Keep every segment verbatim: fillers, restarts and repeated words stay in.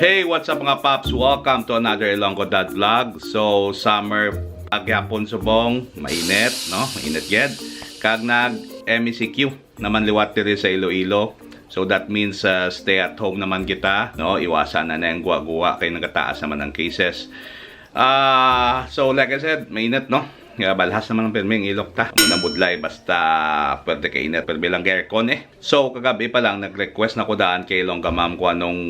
Hey, what's up, mga paps? Welcome to another Ilonggo Dad Vlog. So, summer paghapon subong, mainit, no? Mainit gid. Kag nag M E C Q naman liwat diri sa Iloilo. So, that means, uh, stay at home naman kita, no? Iwasan na na ang guwa-guwa kay nagataas naman ang cases. Ah, so, like I said, mainit, no? Nga balhas naman ang pirmi ang ilok ta. Amo na budlay, basta pwede ka init, pirmi lang aircon eh. So, kagabi pa lang, nag-request na ko daan kay Ilongga Ma'am kung anong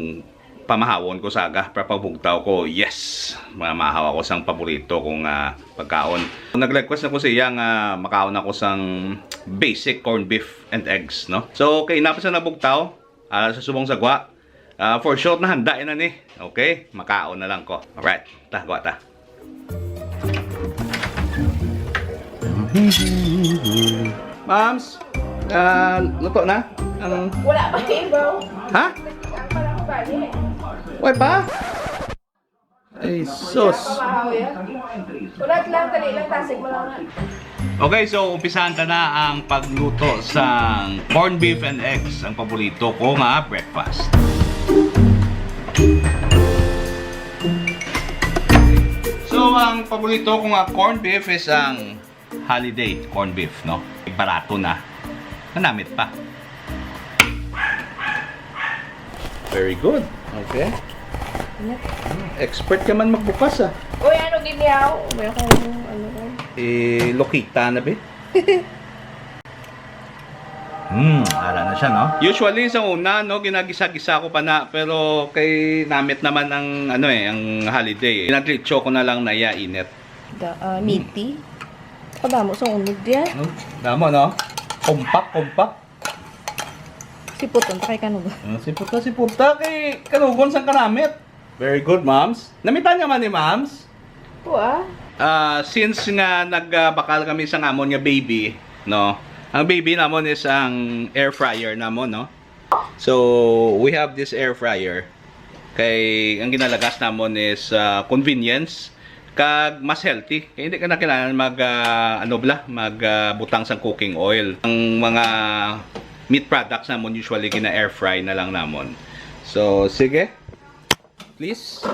pamahawon ko sa aga para pagbugtaw ko. Yes! Mamahaw ako sang paborito kong, ah, pagkaon. Nag-request na ko sa iya nga makaon ako sang basic corned beef and eggs, no? So, kay inapa sa nabugtaw, ah, sa subong sa gwa, ah, for sure na handa na ni. Okay? Makaon na lang ko. Alright. Ta, gwa ta. Moms, ah, luto na? Ang Wala pa sa ibaw. Ha? Ang pala ko bali. Way pa? Ay, sus. Pamahaw yan. Wala lang, dali lang, tasig mo lang. Okay, so umpisahan ta na ang pagluto sang corned beef and eggs, ang paborito ko nga breakfast. So, ang paborito ko nga corned beef is ang Holiday corned beef, no? Barato na. Nanamit pa. Very good. Okay. Yep. Expert ka man magbukas, ah. Uy, ano, ginyaw? May akong, ano, eh. Eh, lokita na, be? Hmm, ara na siya, no? Usually, sa una, no, ginagisa-gisa ko pa na, pero kay namit naman ang, ano eh, ang holiday, eh. Ginaglitso ko na lang na iya init. Da, ah, meaty. Kadamo sa unod diya. Hmm, damo, no? Compact, compact. Siputon ta kay kanugon. Ah, siputa, siputa kay kanugon sang kanamit. Very good, moms. Namitan niya man ni moms? Po, ah. Ah, since nga nagbakal kami sa amon nga baby, no? Ang baby namon is ang air fryer namon, no? So, we have this air fryer. Kay ang ginalagas namon is, ah, convenience kag mas healthy. Kay hindi ka na kailangan mag, ah, ano bala, mag, ah, butang sang cooking oil. Ang mga meat products namon usually gina-air fry na lang namon. So, sige. Please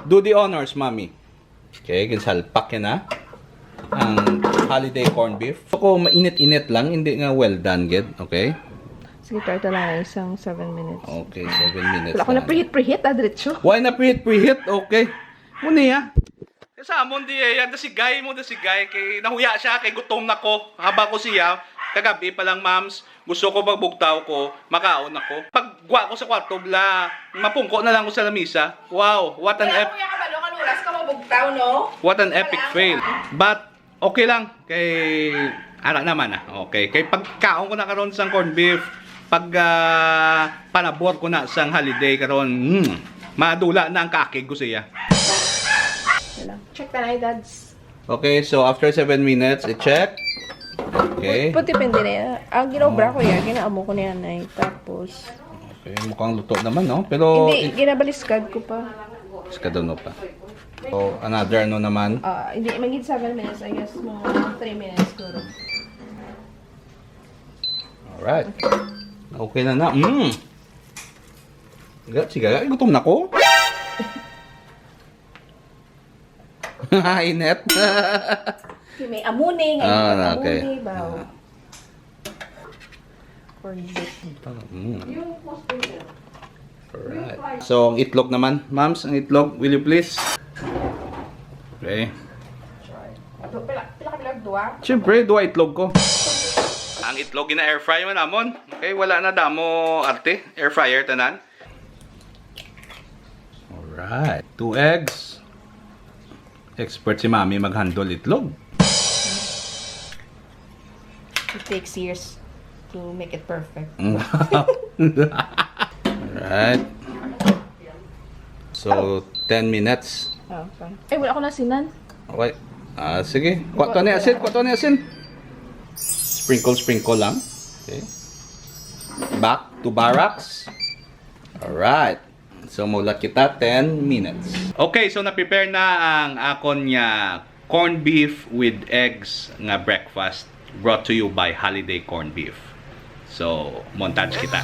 do the honors, mommy. Okay, ginsalpak yan, ha. Ang holiday corned beef. So, kung mainit-init lang, hindi nga well done, gid. Okay? Sige, try ta lang isang seven minutes. Okay, seven minutes Wala ko na lang. Preheat, preheat, ah, diretso. Why na preheat, preheat? Okay. Muna ya. Sa amon di eh, yan, dasigay mo, dasigay. Kay nahuya siya, kay gutom na ko. Haba ko siya, kagabi pa lang, moms. Gusto ko magbugtaw ko, makaon ako. Pag gwa ko sa kwarto, bla, mapungko na lang ko sa lamisa. Wow, what an Wala ep- ko yung kabalo, kan oras ka mabugtaw, no? What an epic Wala. Fail. But okay lang kay ara naman ah. Okay, kay pagkaon ko na karon sang corned beef, pag ah, panabor ko na sang holiday karon, hmm, madula na ang kakig ko siya. Wala. Check na lang, dads. Okay, so after seven minutes, i-check. Okay. Pwede, depende na yan. Ang ginobra ko yan, ginaamo ko na yan ay. Tapos, Okay, mukhang luto naman, no? Pero hindi, i- ginabaliskad ko pa. Iskado no pa. So, another ano naman? Ah, hindi, magiging seven minutes, I guess, mga three minutes siguro. Alright. Okay na na. Mm. Ga-, sige, gutom na ko. Inet. Si may amuni, nga Ah, inet okay. Amuni, baw. Ah. Corned beef. Mm. Alright. So, ang itlog naman, moms, ang itlog, will you please? Okay. Ato, pila, pila ka bilag? Dua? Siyempre, dua itlog ko. Ang itlog, gina-air fry man namon. Okay, wala na damo arte. Air fryer tanan. Alright. Two eggs. Expert si Mami mag-handle itlog. It takes years to make it perfect. Alright. So, ten minutes. Oh, okay. Ay, wala ko nasinan. Okay. Ah, sige. Kuha to ni asin, kuha to ni asin. Sprinkle, sprinkle lang. Okay. Back to barracks. Alright. So, maulat kita ten minutes. Okay, so na-prepare na ang akon nga corned beef with eggs nga breakfast, brought to you by Holiday Corned Beef. So, montage kita.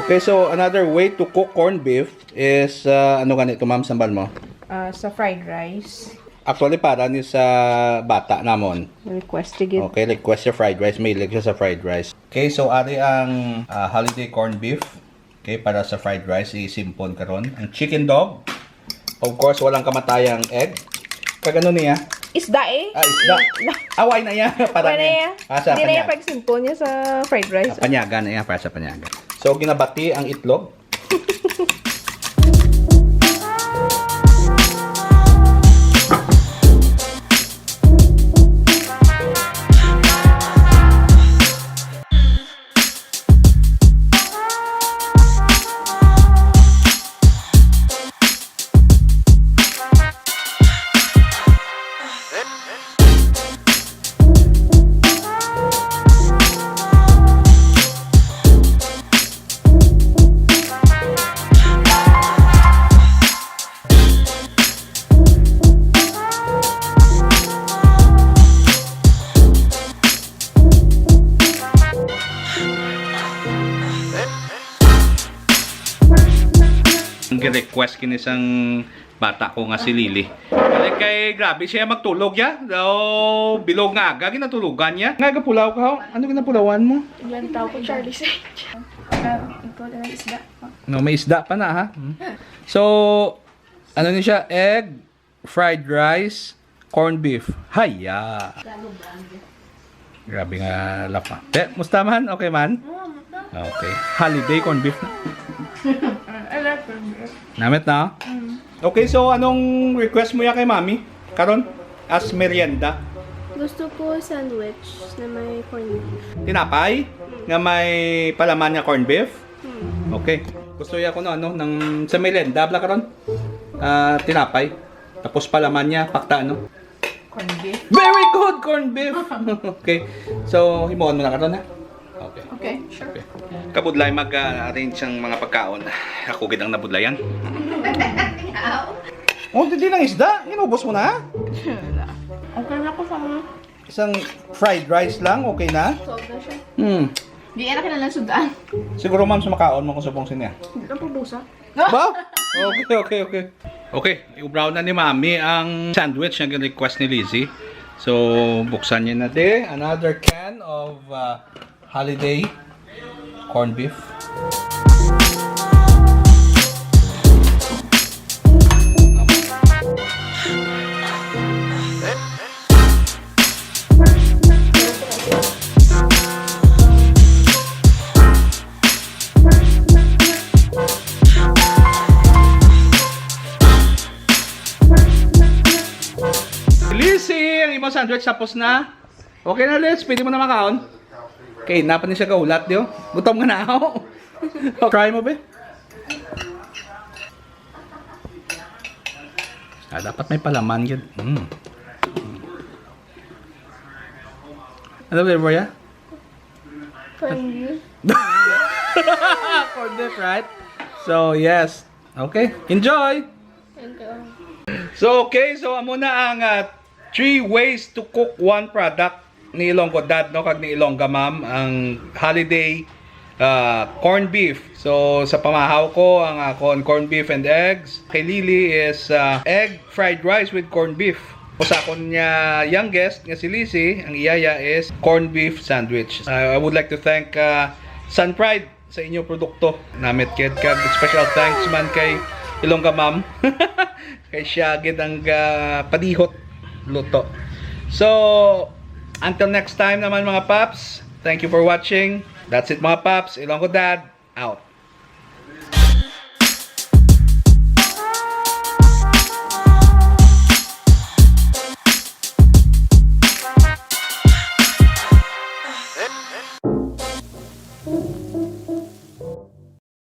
Okay, so another way to cook corned beef is, uh, ano gani to, ma'am, sambal mo? Ah, sa fried rice. Actually, para ni sa bata namon. Request to get. Okay, request sa fried rice. Mahilig siya sa fried rice. Okay, so ari ang, ah, holiday corned beef. Okay, para sa fried rice, isimpon karon. Ang chicken dog. Of course, walang kamatayang egg. Kag ano niya? Isda eh. Ah, isda. Away na iya. Para Wala niya. Niya. Ah, sa Hindi na niya panyag. Pagsimpon niya sa fried rice. Ah, panyaga na iya, para sa panyaga. So, ginabati ang itlog. Ang gi-request kini sang bata ko nga si Lily. Kay, kay grabe siya magtulog ya. Daw bilog nga aga ginatulogan niya. Nga gapulaw ka, ho? Ano ginapulawan mo? Lantaw ko, Charlie Saint. Ah, ikaw na lang isda. No, may isda pa na, ha? Hmm. So, ano ni siya? Egg, fried rice, corned beef. Haya. Grabe nga laugh, ah. Te, musta man? Okay man? Okay. Holiday corned beef na. I like corned beef. Namit na? Mm. Okay, so anong request mo ya kay Mami? Karon, as merienda? Gusto ko sandwich na may corned beef. Tinapay nga may palaman nga corned beef? Hmm. Okay. Gusto ya ko no, ano, ng, sa merienda, bla karon? Ah, tinapay. Tapos palaman niya, pakta, no? Corned beef. Very good, corned beef. Okay. So, himuon mo na karon, ha? Okay. Okay, sure. Okay. Kabudlay mag, ah, arrange ang mga pagkaon. Ako gid ang nabudlayan. Oh, hindi lang isda. Inubos mo na, ha? Wala. Okay na ko sa mga Isang fried rice lang, okay na? Solve na siya. Hmm. Di, era ka na lang sudaan. Siguro, ma'am, sa makaon mo kung subong siya. Hindi lang pubusa. Ba? Okay, okay, okay. Okay, i-brown na ni Mami ang sandwich nga request ni Lizzie. So, buksan niya na di. Another can of, uh, holiday corned beef. Lizzie, ang imong sandwich tapos na. Okay na, Liz. Pwede mo na makaon. Okay, napa ni siya kaulat, di, oh. Gutom nga na ako. Try mo, be. Ah, dapat may palaman yun. Mm. Ano flavor yan? Corned beef. Corned beef, right? So, yes. Okay. Enjoy! Thank you. So, okay. So, amo na ang, ah, three ways to cook one product ni Ilonggo Dad, no, kag ni Ilongga Ma'am, ang holiday, ah, corned beef. So, sa pamahaw ko, ang akon corned beef and eggs. Kay Lily is, ah, egg fried rice with corned beef. Tapos akon niya youngest nga si Lizzie, ang iyaya is corned beef sandwich. Ah, I would like to thank, ah, Sun Pride sa inyo produkto. Namit gid kag special thanks man kay Ilongga Ma'am. Kay siya gid ang, ah, padihot luto. So, until next time naman, mga paps. Thank you for watching. That's it, mga paps. Ilonggo Dad out.